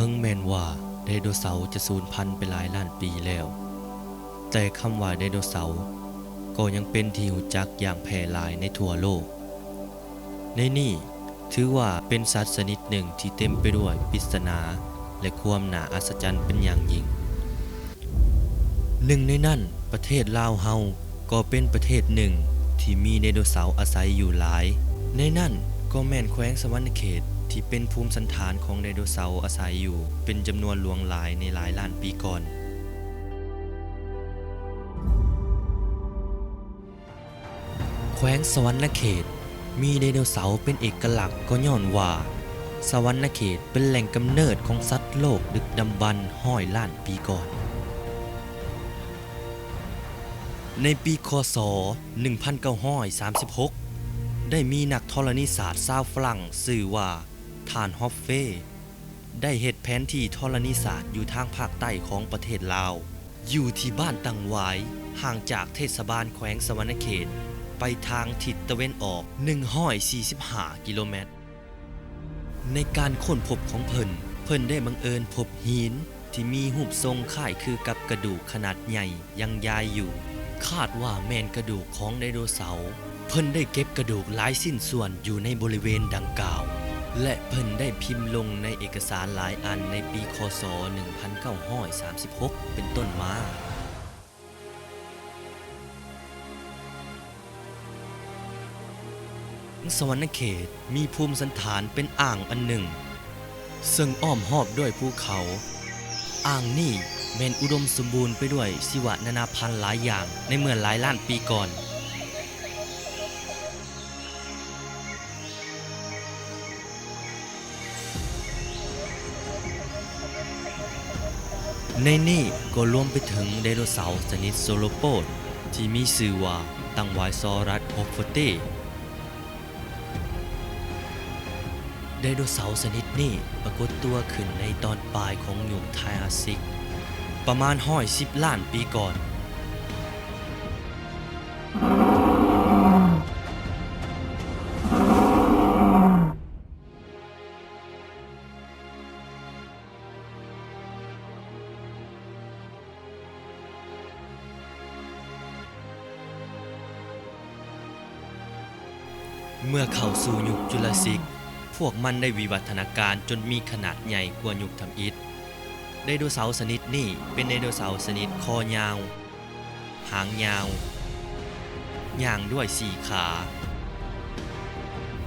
ເຖິງແມ່ນວ່າໄດໂນເສົາຈະສູນພັນໄປຫຼາຍລ້ານປີແລ້ວ, ແຕ່ຄຳວ່າໄດໂນເສົາກໍຍັງເປັນທີ່ຮູ້ຈັກຢ່າງແຜ່ຫຼາຍໃນທົ່ວໂລກ. ໃນນີ້ຖືວ່າເປັນສັດຊະນິດໜຶ່ງທີ່ເຕັມໄປດ້ວຍປິດສະໜາ ແລະ ຄວາມໜ້າອັດສະຈັນເປັນຢ່າງຍິ່ງ. ໜຶ່ງໃນນັ້ນ, ປະເທດລາວເຮົາກໍເປັນປະເທດໜຶ່ງທີ່ມີໄດໂນເສົາອາໄສຢູ່ຫຼາຍ. ໃນນັ້ນກໍແມ່ນແຂວງສະຫວັນນະເຂດ ທີ່ເປັນພູມສັນຖານຂອງໄດໂນເສົາອາໄສຢູ່ເປັນຈຳນວນຫຼວງຫຼາຍໃນຫຼາຍລ້ານປີກ່ອນ. ແຂວງສະຫວັນນະເຂດມີໄດໂນເສົາເປັນເອກະລັກ ກໍຍ້ອນວ່າສະຫວັນນະເຂດເປັນແຫຼ່ງກຳເນີດຂອງສັດໂລກດຶກດຳບັນຮ້ອຍລ້ານປີກ່ອນ. ໃນປີ ຄ.ສ. ໜຶ່ງພັນເກົ້າຮ້ອຍສາມສິບຫົກ ໄດ້ມີນັກທໍລະນີສາດຊາວຝຣັ່ງຊື່ວ່າ ທ່ານ ຮອບເຟ ໄດ້ເຮັດແຜນທີ່ທໍລະນີສາດຢູ່ທາງພາກໃຕ້ຂອງປະເທດລາວ, ຢູ່ທີ່ບ້ານຕັງຫວາຍ, ຫ່າງຈາກເທດສະບານແຂວງສະຫວັນນະເຂດໄປທາງທິດຕາເວັນອອກ ໜຶ່ງຮ້ອຍສີ່ສິບຫ້າ ກິໂລແມັດ. ໃນການຄົ້ນພົບຂອງເພິ່ນ, ເພິ່ນໄດ້ບັງເອີນພົບຫີນທີ່ມີຮູບຊົງຄ້າຍຄືກັບກະດູກຂະໜາດໃຫຍ່ຍັງຍາຍຢູ່, ຄາດວ່າແມ່ນກະດູກຂອງໄດໂນເສົາ. ເພິ່ນໄດ້ເກັບກະດູກຫຼາຍຊິ້ນສ່ວນຢູ່ໃນບໍລິເວນດັ່ງກ່າວ ແລະ ເພິ່ນໄດ້ພິມລົງໃນເອກະສານຫຼາຍອັນໃນປີ ຄ.ສ. ໜຶ່ງພັນເກົ້າຮ້ອຍສາມສິບຫົກ ເປັນຕົ້ນມາ. ສະຫວັນນະເຂດມີພູມສັນຖານເປັນອ່າງອັນໜຶ່ງ ເຊິ່ງອ້ອມຮອບດ້ວຍພູເຂົາ. ອ່າງນີ້ແມ່ນອຸດົມສົມບູນໄປດ້ວຍຊີວະນານາພັນຫຼາຍຢ່າງໃນເມື່ອຫຼາຍລ້ານປີກ່ອນ. ໃນນີ້ກໍລວມໄປເຖິງໄດໂນເສົາຊະນິດໂຊໂລໂປດ ທີ່ມີຊື່ວ່າ ຕັງຫວາຍຊອຣັສ ໂຮໂຟເຕ. ໄດໂນເສົາຊະນິດນີ້ປາກົດຕົວຂຶ້ນໃນຕອນປາຍຂອງຍຸກໄທອາຊິກ ປະມານຮ້ອຍສິບລ້ານປີກ່ອນ. ເມື່ອເຂົ້າສູ່ຍຸກຈຸລາຊິກ, ພວກມັນໄດ້ວິວັດທະນາການຈົນມີຂະໜາດໃຫຍ່ກວ່າຍຸກທຳອິດ. ໄດໂນເສົາຊະນິດນີ້ເປັນໄດໂນເສົາຊະນິດຄໍຍາວ, ຫາງຍາວ, ຍ່າງດ້ວຍສີ່ຂາ,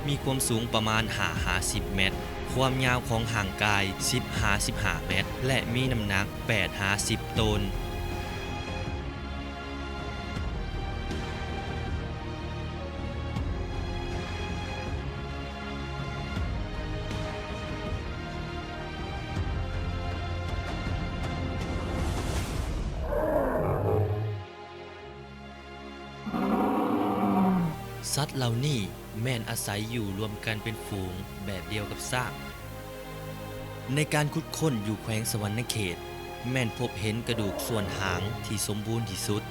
ມີຄວາມສູງປະມານຫ້າຫາສິບແມັດ, ຄວາມຍາວຂອງຮ່າງກາຍສິບຫາສິບຫ້າແມັດ ແລະ ມີນ້ຳໜັກແປດຫາສິບໂຕນ. ສັດເຫຼົ່ານີ້ແມ່ນອາໄສຢູ່ລວມກັນເປັນຝູງແບບດຽວກັບຊ້າງ. ໃນການຂຸດຄົ້ນຢູ່ແຂວງສະຫວັນນະເຂດ ແມ່ນພົບເຫັນກະດູກສ່ວນຫາງທີ່ສົມບູນທີ່ສຸດ.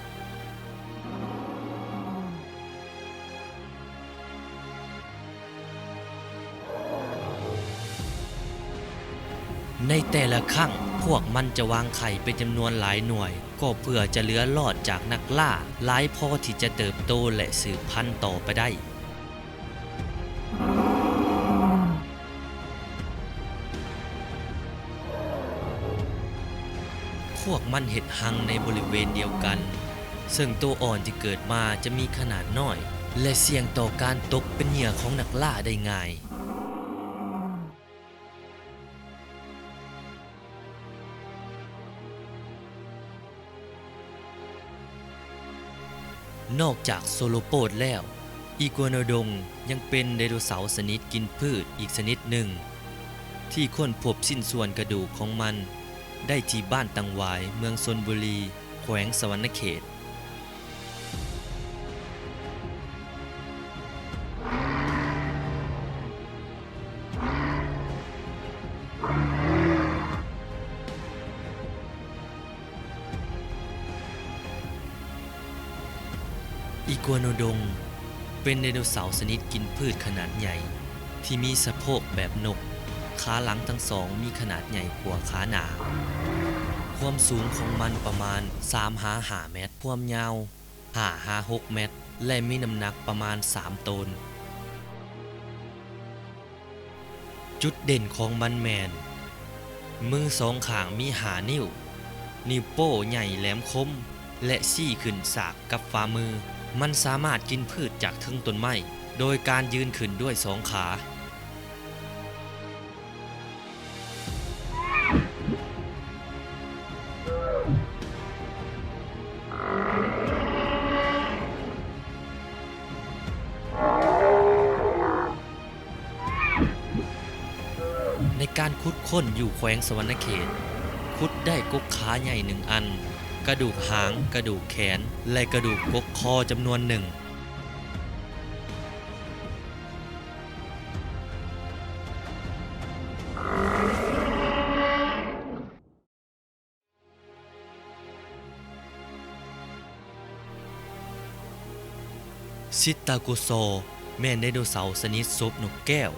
ໃນແຕ່ລະຄັ້ງ, ພວກມັນຈະວາງໄຂ່ເປັນຈຳນວນຫຼາຍໜ່ວຍ, ກໍເພື່ອຈະເຫຼືອລອດຈາກນັກລ່າ ຫຼາຍພໍທີ່ຈະເຕີບໂຕ ແລະ ສືບພັນຕໍ່ໄປໄດ້. ພວກມັນເຮັດຮັງໃນບໍລິເວນດຽວກັນ, ເຊິ່ງໂຕອ່ອນທີ່ເກີດມາຈະມີຂະໜາດນ້ອຍ ແລະ ສ່ຽງຕໍ່ການຕົກເປັນເຫຍື່ອຂອງນັກລ່າໄດ້ງ່າຍ. ນອກຈາກໂຊໂລໂປດແລ້ວ, ອີກວາໂນດົງ ຍັງເປັນໄດໂນເສົາຊະນິດກິນພືດອີກຊະນິດໜຶ່ງ ທີ່ຄົ້ນພົບຊິ້ນສ່ວນກະດູກຂອງມັນໄດ້ທີ່ບ້ານຕັງຫວາຍ, ເມືອງຊົນບູລີ, ແຂວງສະຫວັນນະເຂດ. ອີກວາໂນດົງ ເປັນໄດໂນເສົາຊະນິດກິນພືດຂະໜາດໃຫຍ່ ທີ່ມີສະໂພກແບບນົກ, ຂາຫຼັງທັງສອງມີຂະໜາດໃຫຍ່ກວ່າຂາໜ້າ. ຄວາມສູງຂອງມັນປະມານສາມຫາຫ້າແມັດ, ຄວາມຍາວຫ້າຫາຫົກແມັດ ແລະ ມີນ້ຳໜັກປະມານສາມໂຕນ. ຈຸດເດັ່ນຂອງມັນແມ່ນ ມືສອງຂ້າງມີຫ້ານິ້ວ, ນິ້ວໂປ້ໃຫຍ່ແຫຼມຄົມ ແລະ ຊີ້ຂຶ້ນສາກກັບຝ່າມື. ມັນສາມາດກິນພືດຈາກເທິງຕົ້ນໄມ້ ໂດຍການຢືນຂຶ້ນດ້ວຍສອງຂາ. ໃນການຂຸດຄົ້ນຢູ່ແຂວງສະຫວັນນະເຂດ, ຂຸດໄດ້ກົກຂາໃຫຍ່ໜຶ່ງອັນ, ກະດູກຫາງ, ກະດູກແຂນ ແລະ ກະດູກກົກຄໍຈຳນວນໜຶ່ງ. ຊິຕາໂກຊໍ ແມ່ນໄດໂນເສົາຊະນິດສົບນົກແກ້ວ,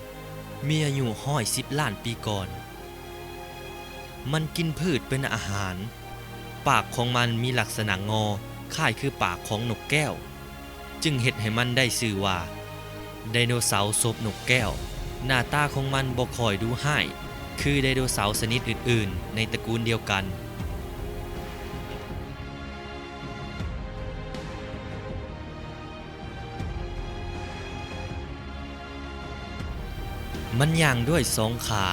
ມີອາຍຸຮ້ອຍສິບລ້ານປີກ່ອນ. ມັນກິນພືດເປັນອາຫານ. ປາກຂອງມັນມີລັກສະນະງໍ ຄ້າຍຄືປາກຂອງນົກແກ້ວ. ຈຶ່ງເຮັດໃຫ້ມັນໄດ້ຊື່ວ່າ ໄດໂນເສົາສົບນົກແກ້ວ. ໜ້າຕາຂອງມັນບໍ່ຄ່ອຍດຸຮ້າຍຄືໄດໂນເສົາຊະນິດອື່ນໆໃນຕະກູນດຽວກັນ. ມັນຍ່າງດ້ວຍສອງຂາ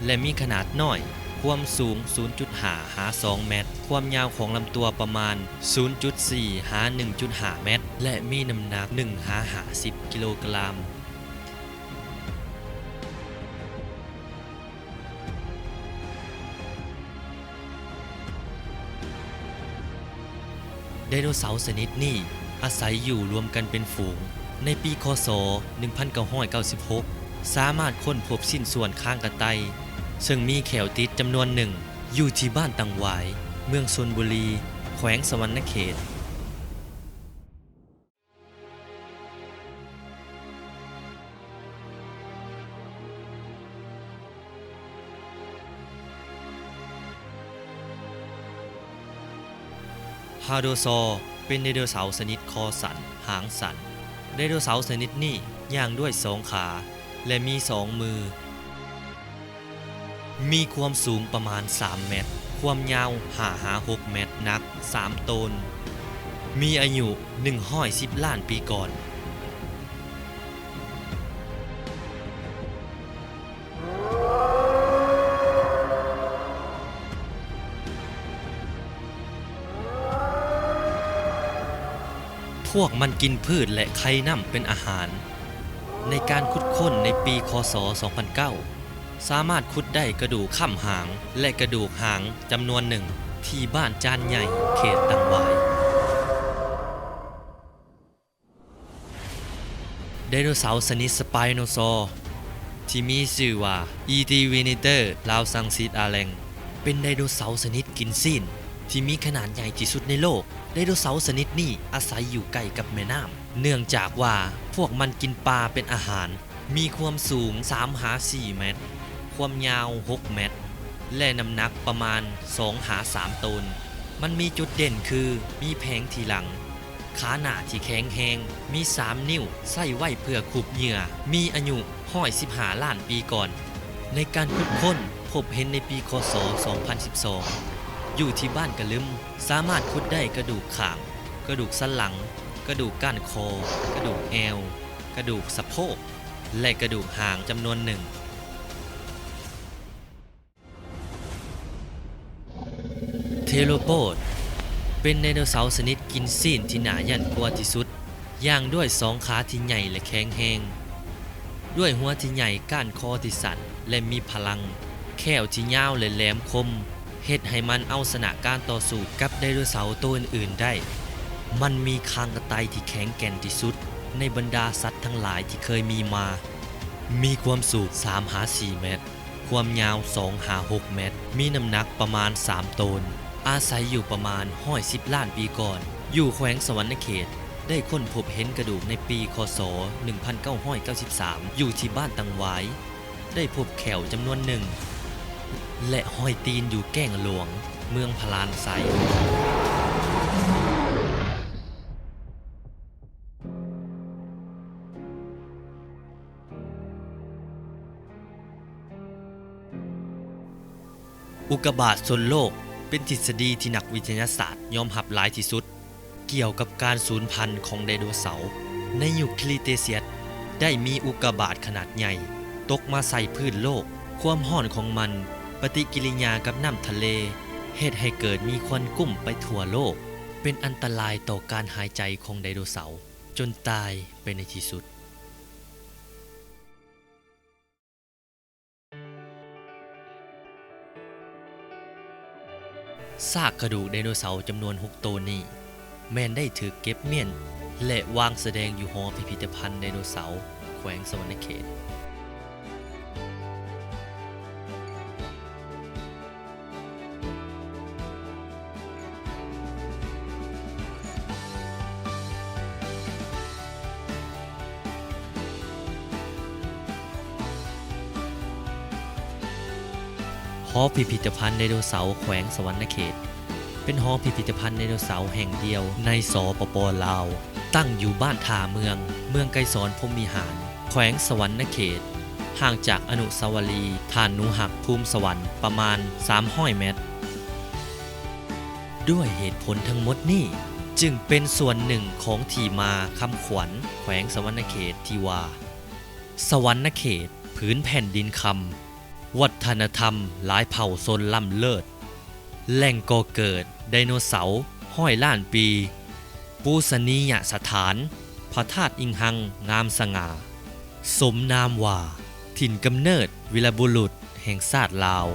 ແລະ ມີຂະໜາດນ້ອຍ, ຄວາມສູງສູນຈຸດຫ້າຫາສອງແມັດ, ຄວາມຍາວຂອງລຳຕົວປະມານສູນຈຸດສີ່ຫາໜຶ່ງຈຸດຫ້າແມັດ ແລະ ມີນ້ຳໜັກໜຶ່ງຫາຫ້າສິບກິໂລກຣາມ. ໄດໂນເສົາຊະນິດນີ້ອາໄສຢູ່ລວມກັນເປັນຝູງ. ໃນປີ ຄ.ສ. ໜຶ່ງພັນເກົ້າຮ້ອຍເກົ້າສິບຫົກ ສາມາດຄົ້ນພົບຊິ້ນສ່ວນຄາງກະໄຕ່ ເຊິ່ງມີແຂ້ວຕິດຈຳນວນໜຶ່ງ ຢູ່ທີ່ບ້ານຕັງຫວາຍ, ເມືອງຊົນບຸລີ, ແຂວງສະຫວັນນະເຂດ. ຮາໂດຊໍ ເປັນໄດໂນເສົາຊະນິດຄໍສັ້ນ, ຫາງສັ້ນ. ໄດໂນເສົາຊະນິດນີ້ຍ່າງດ້ວຍສອງຂາ ແລະ ມີສອງມື. ມີຄວາມສູງປະມານສາມແມັດ, ຄວາມຍາວຫ້າຫາຫົກແມັດ, ໜັກສາມໂຕນ, ມີອາຍຸໜຶ່ງຮ້ອຍສິບລ້ານປີກ່ອນ. ພວກມັນກິນພືດ ແລະ ໄຂ່ນ້ຳເປັນອາຫານ. ໃນການຂຸດຄົ້ນໃນປີ ຄ.ສ. ສອງພັນເກົ້າ ສາມາດຂຸດໄດ້ກະດູກຄ້ຳຫາງ ແລະ ກະດູກຫາງຈຳນວນໜຶ່ງ ທີ່ບ້ານຈານໃຫຍ່ ເຂດຕັງຫວາຍ. ໄດໂນເສົາຊະນິດສະປາຍໂນຊໍ ທີ່ມີຊື່ວ່າ ອີຕີເວເນເຕີ ລາວສັງສິດອາແລັງ ເປັນໄດໂນເສົາຊະນິດກິນຊີ້ນທີ່ມີຂະໜາດໃຫຍ່ທີ່ສຸດໃນໂລກ. ໄດໂນເສົາຊະນິດນີ້ອາໄສຢູ່ໃກ້ກັບແມ່ນ້ຳ ເນື່ອງຈາກວ່າພວກມັນກິນປາເປັນອາຫານ. ມີຄວາມສູງສາມຫາສີ່ແມັດ, ຄວາມຍາວຫົກແມັດ ແລະ ນ້ຳໜັກປະມານສອງຫາສາມໂຕນ. ມັນມີຈຸດເດັ່ນຄື ມີແຜງທີ່ຫຼັງ, ຂາໜ້າທີ່ແຂງແຮງ, ມີສາມນິ້ວ, ໃຊ້ໄວ້ເພື່ອຂຸບເຫຍື່ອ, ມີອາຍຸຮ້ອຍສິບຫ້າລ້ານປີກ່ອນ. ໃນການຂຸດຄົ້ນພົບເຫັນໃນປີ ຄ.ສ. ສອງພັນສິບສອງ ຢູ່ທີ່ບ້ານກະລຶມ ສາມາດຂຸດໄດ້ກະດູກຂ້າງ, ກະດູກສັນຫຼັງ, ກະດູກກ້ານຄໍ, ກະດູກແອວ, ກະດູກສະໂພກ ແລະ ກະດູກຫາງຈຳນວນໜຶ່ງ. ເທໂຣໂປດ ເປັນໄດໂນເສົາຊະນິດກິນຊີ້ນທີ່ໜ້າຢ້ານກົວທີ່ສຸດ, ຍ່າງດ້ວຍສອງຂາທີ່ໃຫຍ່ ແລະ ແຂງແຮງ, ດ້ວຍຫົວທີ່ໃຫຍ່, ກ້ານຄໍທີ່ສັ້ນ ແລະ ມີພະລັງ, ແຂ້ວທີ່ຍາວ ແລະ ແຫຼມຄົມ. ເຮັດໃຫ້ມັນເອົາຊະນະການຕໍ່ສູ້ກັບໄດໂນເສົາໂຕອື່ນໆໄດ້. ມັນມີຄາງກະໄຕທີ່ແຂງແກ່ນທີ່ສຸດໃນບັນດາສັດທັງຫຼາຍທີ່ເຄີຍມີມາ. ມີຄວາມສູງສາມຫາສີ່ແມັດ, ຄວາມຍາວສອງຫາຫົກແມັດ, ມີນ້ຳໜັກປະມານສາມໂຕນ, ອາໄສຢູ່ປະມານຮ້ອຍສິບລ້ານປີກ່ອນ, ຢູ່ແຂວງສະຫວັນນະເຂດ, ໄດ້ຄົ້ນພົບເຫັນກະດູກໃນປີ ຄ.ສ. ໜຶ່ງພັນເກົ້າຮ້ອຍເກົ້າສິບສາມ ຢູ່ທີ່ບ້ານຕັງຫວາຍ. ໄດ້ພົບແຂ້ວຈຳນວນໜຶ່ງ ແລະ ຮອຍຕີນຢູ່ແກ້ງຫຼວງເມືອງພະລານໄຊ. ອຸກກາບາດຊົນໂລກເປັນທິດສະດີທີ່ນັກວິທະຍາສາດຍອມຮັບຫຼາຍທີ່ສຸດ ກ່ຽວກັບການສູນພັນຂອງໄດໂນເສົາ. ໃນຍຸກຄຣີເຕເຊຍສ ໄດ້ມີອຸກກາບາດຂະໜາດໃຫຍ່ຕົກມາໃສ່ພື້ນໂລກ. ຄວາມຮ້ອນຂອງມັນປະຕິກິລິຍາກັບນ້ຳທະເລ ເຮັດໃຫ້ເກີດມີຄວັນກຸ້ມໄປທົ່ວໂລກ, ເປັນອັນຕະລາຍຕໍ່ການຫາຍໃຈຂອງໄດໂນເສົາ ຈົນຕາຍໄປໃນທີ່ສຸດ. ຊາກກະດູກໄດໂນເສົາຈຳນວນຫົກໂຕນີ້ ແມ່ນໄດ້ຖືກເກັບມ້ຽນ ແລະ ວາງສະແດງຢູ່ຫໍພິພິທະພັນໄດໂນເສົາແຂວງສະຫວັນນະເຂດ. ຫໍພິພິທະພັນໄດໂນເສົາແຂວງສະຫວັນນະເຂດ ເປັນຫໍພິພິທະພັນໄດໂນເສົາແຫ່ງດຽວໃນ ສປປ ລາວ, ຕັ້ງຢູ່ບ້ານທ່າເມືອງ, ເມືອງໄກສອນພົມວິຫານ, ແຂວງສະຫວັນນະເຂດ, ຫ່າງຈາກອະນຸສາວະລີທ່ານໜູຮັກພູມສະຫວັນປະມານສາມຮ້ອຍແມັດ. ດ້ວຍເຫດຜົນທັງໝົດນີ້ ຈຶ່ງເປັນສ່ວນໜຶ່ງຂອງທີ່ມາຄຳຂວັນແຂວງສະຫວັນນະເຂດທີ່ວ່າ ສະຫວັນນະເຂດ ຜືນແຜ່ນດິນຄຳ, ວັດທະນະທຳຫຼາຍເຜົ່າຊົນລ້ຳເລີດ, ແຫຼ່ງກໍ່ເກີດໄດໂນເສົາຮ້ອຍລ້ານປີ, ປູຊະນີຍະສະຖານ ພະທາດອິງຮັງງາມສະຫງ່າ, ສົມນາມວ່າ ຖິ່ນກຳເນີດວີລະບຸລຸດແຫ່ງຊາດລາວ.